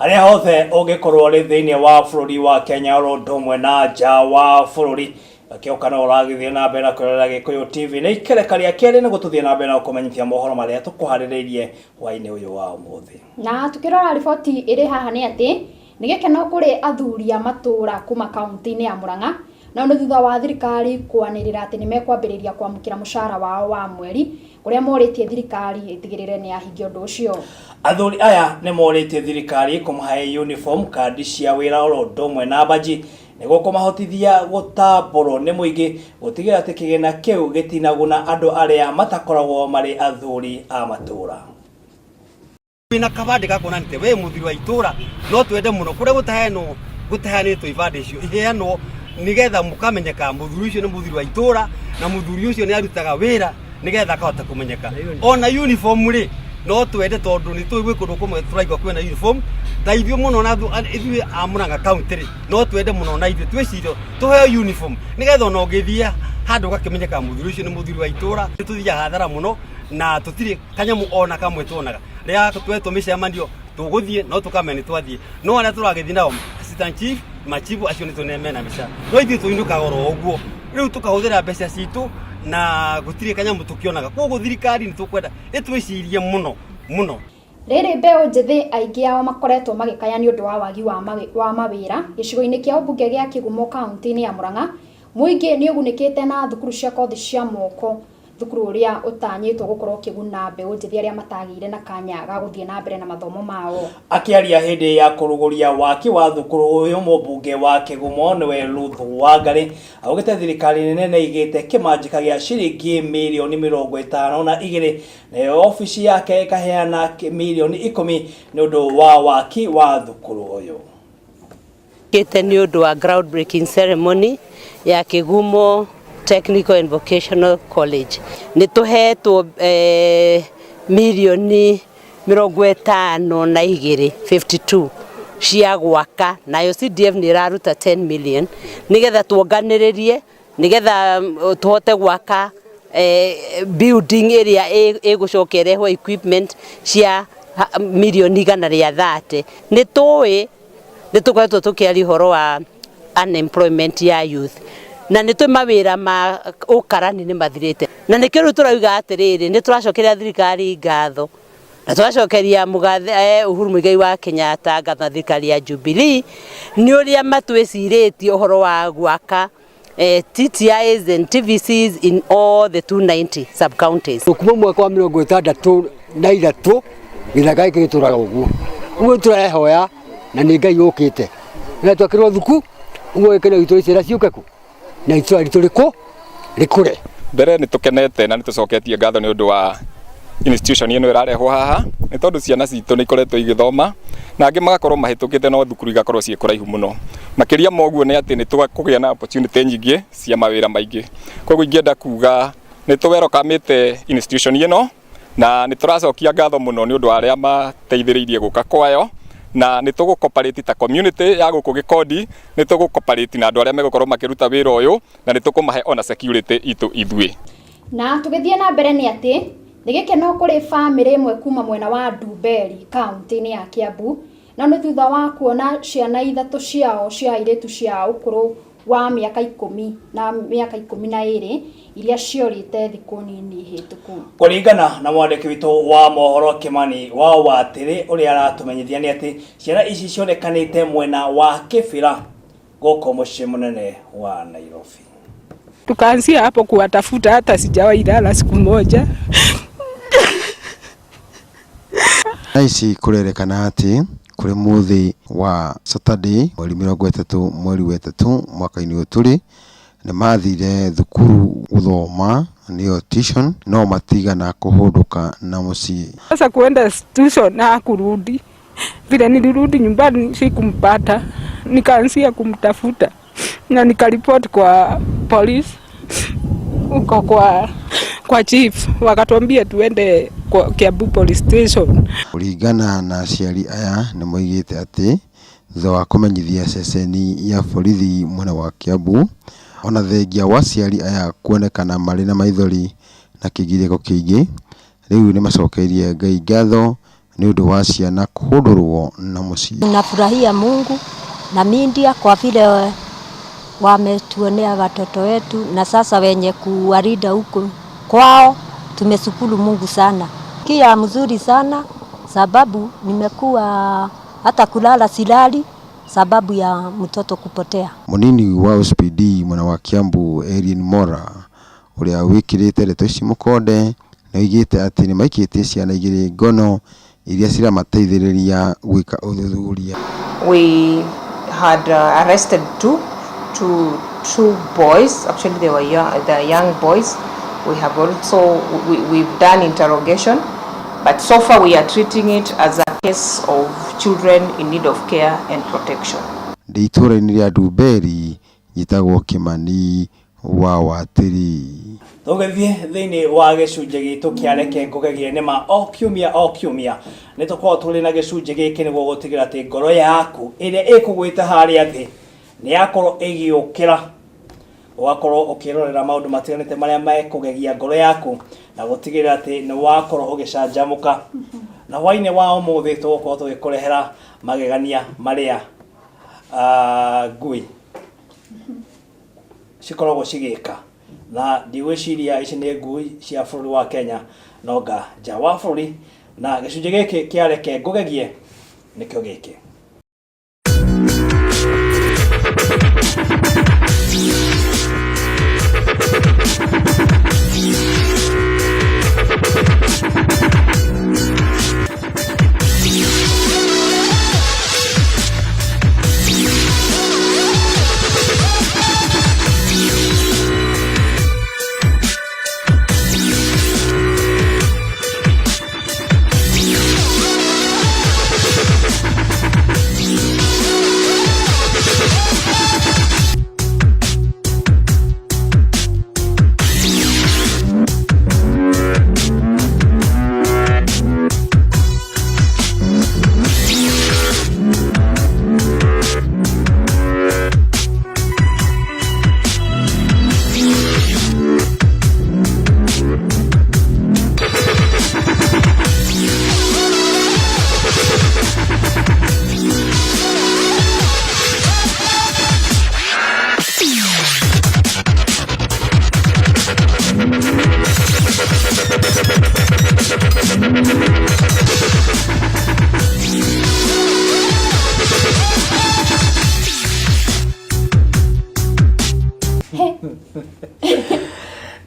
Harĩa hothe ũngĩkorwo ũrĩ thĩinĩ wa bũrũri wa Kenya oro ũndũ ũmwe na nja wa bũrũri, gakĩoka no ũragĩthiĩ na mbere na kwĩrorera Gĩkũyũ TV. Nĩ ikereka rĩa kerĩ nĩguo tũthiĩ na mbere na gũkũmenyithia mohoro marĩa tũkũharĩrĩirie hwaĩ-inĩ ũyũ wa ũmũthĩ. Na tukĩrora riboti ĩrĩ haha nĩ atĩ nĩ gĩkeno kũrĩ athuri a matũũra kuma kaunti-inĩ ya Murang'a na nĩ thutha wa thirikari kwanĩrĩra atĩ nĩ mekwambĩrĩria kwamũkĩra mũcara wao wa mweri kũrĩa morĩtie thirikari ĩtigĩrĩre nĩ yahingia ũndũ ũcio. Athuri aya nĩ morĩtie thirikari kũmahe uniform, kandi cia wĩra oro ũndũ ũmwe na mbanji nĩguo kũmahotithia gũtambũrwo nĩ mũingĩ gũtigĩrĩra atĩ kĩgĩna kĩu gĩtinaguna andũ arĩa matakoragwo marĩ athuri a matũũra. Wĩna kabandĩ ga kuonania atĩ wĩ mũthuri wa itũra, no twende mũno kũrĩa gũtaheanwo gũtaheanĩtwo ibandĩ icio iheanwo nĩgetha mũkamenyeka mũthuri ũcio nĩ mũthuri wa itũra na mũthuri ũcio nĩ arutaga wĩra nĩgetha akahota kũmenyeka. Ona uniform rĩ, no twende tondũ nĩ tũĩ gwĩ kũndũ kũmwe tũraigua kwĩna uniform ta ithuĩ mũno na ithuĩ a Murang'a county rĩ, no twende mũno na ithuĩ twĩcirie tũheo uniform nĩgetha ona ũngĩthiĩ handũ ũgakĩmenyeka mũthuri ũcio nĩ mũthuri wa itũra. Nĩ tũthiaga hathara mũno na tũtirĩ kanyamũ ona kamwe tuonaga. Rĩrĩa twetwo mĩcemanio tũgũthiĩ no tũkamenya nĩ twathiĩ, no arĩa tũragĩthiĩ nao assistant chief, machibu acio nĩ tũne mena mbeca, no ithuĩ tũinũkaga oro ũguo. Rĩu tũkahũthĩra mbeca citũ na gũtirĩ kanyamũ tũkĩonaga. Koguo thirikari nĩ tũkwenda ĩtwĩcirie mũno mũno. Rĩrĩ mbeũ njĩthĩ aingĩ ao makoretwo magĩkaya nĩ ũndũ wa wagi wa mawĩra gĩcigo-inĩ kĩa ũmbunge gĩa Kĩgumo kaunti-inĩ ya Murang'a, mũingĩ nĩ ũgunĩkĩte na thukuru cia kothi cia moko Thukuru ũrĩa ũtanyĩtwo gũkorwo ũkĩguna mbeũ njĩthĩ arĩa matagĩire na kanya ga gũthiĩ na mbere na mathomo mao. Akĩaria hĩndĩ ya kũrugũria waki wa thukuru ũyũ, mũmbunge wa Kĩgumo nĩwe Ruth Wangarĩ augĩte thirikari nene nĩ ĩigĩte kĩmanjĩka gĩa ciringi mirioni 52 nayo obici yake ĩkaheana mirioni 10 nĩ ũndũ wa waki wa thukuru ũyũ. Kĩte nĩ ũndũ wa ground breaking ceremony ya Kĩgumo Technical and Vocational College. Nĩ tũhetwo eh, mirioni 52, 52 cia gwaka, nayo CDF nĩ ĩraruta 10 million nĩgetha tuonganĩrĩrie nĩgetha tũhote gwaka eh, building ĩrĩa ĩgũcoka ĩrehwo equipment cia mirioni 130. Nĩ tũĩ nĩ tũkoretwo tũkĩaria ũhoro wa unemployment ya youth na nĩ tũĩ mawĩra ma ũkarani nĩ mathirĩte, na nĩkĩo rĩu tũrauga atĩrĩrĩ, nĩ tũracokeria thirikari ngatho na tũgacokeria mũgathe eh, Uhuru Muigai wa Kenyatta ngatho na thirikari ya Jubilee nĩ ũrĩa matwĩcirĩtie ũhoro wa gwaka eh, TTIs and TVCs in all the 290 sub counties. Kuma mwaka wa 63 gĩthaka gĩkĩ gĩtũraga ũguo ũguo tũrehoya na nĩ Ngai ũkĩte na twakĩrwo thuku ũguo gĩkeno gitũ ciana ciũke kũ na itũra ritũ rĩkũ rĩkũre. Mbere nĩ tũkenete na nĩ tũcoketie ngatho nĩ ũndũ wa institution ĩno ĩrarehwo haha nĩ tondũ ciana citũ nĩ ikoretwo igĩthoma na angĩ magakorwo mahĩtũkĩte no thukuru igakorwo ciĩ kũraihu mũno. Makĩria ma ũguo nĩ atĩ nĩ tũkũgĩa na opportunity nyingĩ cia mawĩra maingĩ. Koguo ingĩenda kuga nĩ tũ welcome institution ĩno na nĩ tũracokia ngatho mũno nĩ ũndũ wa arĩa mateithĩrĩirie gũka kwayo na nĩ tũgũ cooperate ta community ya gũkũ Gĩkondi, nĩ tũgũ cooperate na andũ arĩa megũkorwo makĩruta wĩra ũyũ na nĩ tũkũmahe ona security itũ ithuĩ. Na tũgĩthiĩ na mbere nĩ atĩ nĩ gĩkeno kũrĩ bamĩrĩ ĩmwe kuma mwena wa Ndumberi kaunti-inĩ ya Kiambu, na nĩ thutha wa kuona ciana ithatũ ciao cia airĩtu cia ũkũrũ wa mĩaka 10 na mĩaka 12 iria ciorĩte thikũ nini hĩtũku. Kũringana na mwandĩki witũ wa mohoro Kimani wa Watĩrĩ, ũrĩa aratũmenyithia nĩ atĩ ciana ici cionekanĩte mwena wa Kĩbĩra gũkũ mũciĩ mũnene wa Nairobi. Tukaanzia hapo kuwatafuta, hata sijawahi lala siku moja. Thaa ici kũrerekana atĩ kũrĩ mũthĩ wa Saturday mweri 30 mweri wa ĩtatũ mwaka-inĩ ũyũ tũrĩ, nĩ mathire thukuru gũthoma nĩyo tuition no matigana kũhũndũka na mũciĩ. Sasa kuenda tuition na hakurudi, vile nilirudi nyumbani sikumpata, nikaanzia kumtafuta na nikaripoti kwa polisi huko kwa chief, wakatuambia tuende kwa Kiambu police station. Kũringana na aciari aya nĩ moigĩte atĩ thutha wa kũmenyithia ceceni ya borithi mwena wa Kiambu, ona thengia wa aciari aya kuonekana marĩ na maithori na kĩgirĩko kĩingĩ, rĩu nĩ macokeirie Ngai ngatho nĩ ũndũ wa ciana kũhũndũrwo na mũciĩ. Tunafurahia Mungu na media kwa vile wametuonea watoto wetu na sasa wenye kuwalinda huko kwao, tumeshukuru Mungu sana. Kia mzuri sana sababu nimekuwa hata kulala silali sababu ya mtoto kupotea. Mũnini wa OCPD mwena wa Kiambu Erin Mora ũrĩa wĩkĩrĩte ndeto ici mũkonde nĩoigĩte atĩ nĩmaikĩtie ciana igĩrĩ ngono iria ciramateithĩrĩria gwĩka ũthuthuria. We had arrested two boys. Actually, they were young, they are young boys. We have also we've done interrogation, but so far we are treating it as a case of children in need of care and protection. Ndĩ itũũra-inĩ rĩa Ndumberi njĩtagwo Kĩmani wa Watĩri. Tũgĩthiĩ thĩinĩ wa gĩcunjĩ gitũ kĩa Reke Ngũgegie nĩma o kiumia o kiumia nĩ tũkoragwo tũrĩ na gĩcunjĩ gĩkĩ nĩguo gũtigĩra atĩ ngoro yaku ĩrĩa ĩkũgwĩte harĩa thĩ nĩ yakorwo ĩgĩũkĩra, ũgakorwo ũkĩrorera maũndũ matiganĩte marĩa mekũgegia ngoro yaku na gũtigĩrĩra atĩ nĩ wakorwo ũgĩcanjamũka. Na hwainĩ wa ũmũthĩ tũgũkorwo tũgĩkũrehera magegania marĩa ngui cikoragwo cigĩka, na ndigwĩciria ici nĩ ngui cia bũrũri wa Kenya no nga nja wa bũrũri, na gĩcunjĩ gĩkĩ kĩa Reke Ngũgegie nĩkĩo gĩkĩ.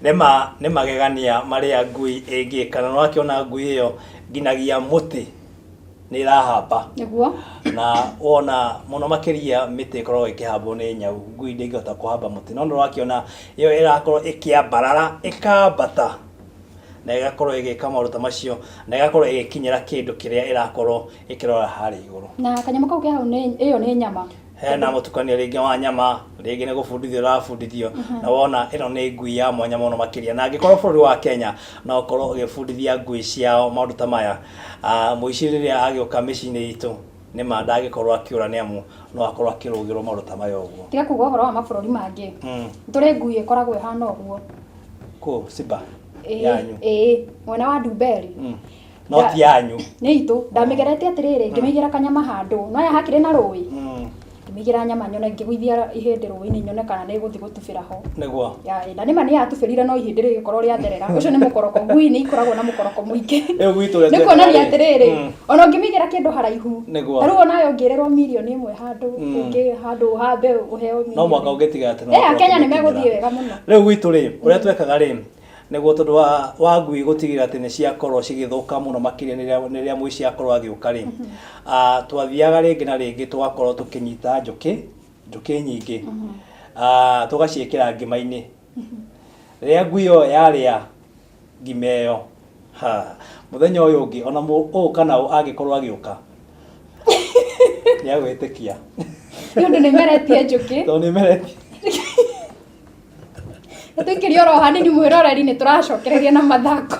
Nĩma nĩ magegania marĩa ngui ĩngĩka, na nĩwakĩona ngui ĩyo nginagia mũtĩ nĩ ĩrahamba. Nĩguo. Na wona mũno makĩria mĩtĩ ĩkoragwo ĩkĩhambwo nĩ nyau, ngui ndĩngĩhota kũhamba mũtĩ, no nĩũrakĩona ĩyo ĩrakorwo ĩkĩambarara ĩkambata na ĩgakorwo ĩgĩka maũndũ ta macio na ĩgakorwo ĩgĩkinyĩra kĩndũ kĩrĩa ĩrakorwo ĩkĩrora harĩa igũrũ. Na kanyamũ kau ke hau nĩ ĩyo nĩ nyama. Hena mũtukanio rĩngĩ wa nyama, rĩngĩ nĩ gũbundithio ũrabundithio, na wona ĩno nĩ ngui ya mwanya mũno makĩria, na angĩkorwo bũrũri wa Kenya no ũkorwo ũgĩbundithia ngui ciao maũndũ ta maya, mũici rĩrĩa agĩũka mĩciĩ-inĩ itũ nĩma ndangĩkorwo akĩũra nĩ amu no akorwo akĩrũgĩrwo maũndũ ta maya ũguo. Tiga kuga ũhoro wa mabũrũri mangĩ. Tũrĩ ngui ĩkoragwo ĩhana ũguo. Kũ Simba? Yanyu. Ĩĩ, mwena wa Ndumberi. No ti yanyu. Nĩ itũ. Ndamĩgeretie atĩrĩrĩ, ngĩmĩigĩra kanyama handũ. No ya hakĩrĩ na rũĩ. Ngĩmĩigĩra nyama nyone, ngĩgũithia ihĩndĩ rũĩ-inĩ nyone kana nĩ ĩgũthiĩ gũtubĩra ho. Nĩguo. Ya, na nĩma nĩ yatubĩrire no ihĩndĩ rĩgĩkorwo rĩatherera. Ũcio nĩ mũkoroko. Ngui nĩ ikoragwo na mũkoroko mũingĩ. Rĩu gwitũ ũrĩa Nĩ kuonania twekaga rĩ. atĩrĩrĩ, ona ũngĩmĩigĩra kĩndũ haraihu. Nĩguo. Ta rĩu onayo ũngĩrĩrwo mirioni ĩmwe handũ, ũngĩ handũ ũhambe ũheo mirioni. No mwaka ũngĩtiga atĩ no Akenya nĩ ũkorwo megũthiĩ ũgĩkinyĩra. wega mũno. Rĩu gwitũ rĩ, ũrĩa twekaga rĩ, nĩguo tondũ wa ngui gũtigĩrĩra atĩ nĩ ciakorwo cigĩthũka mũno makĩria rĩrĩa mũici akorwo agĩũka rĩ, twathiaga rĩngĩ na rĩngĩ tũgakorwo tũkĩnyita njũkĩ, njũkĩ nyingĩ, tũgaciĩkĩra ngima-inĩ. Rĩrĩa ngui ĩyo yarĩa ngima ĩyo, ha, mũthenya ũyũ ũngĩ ona ũũ kana ũũ angĩkorwo agĩũka, nĩagwĩtĩkia. Nĩ ũndũ nĩmeretie njũkĩ. Tondũ nĩmeretie. Tũikĩrie oro hanini mwĩroreri, nĩ tũracokereria na mathako.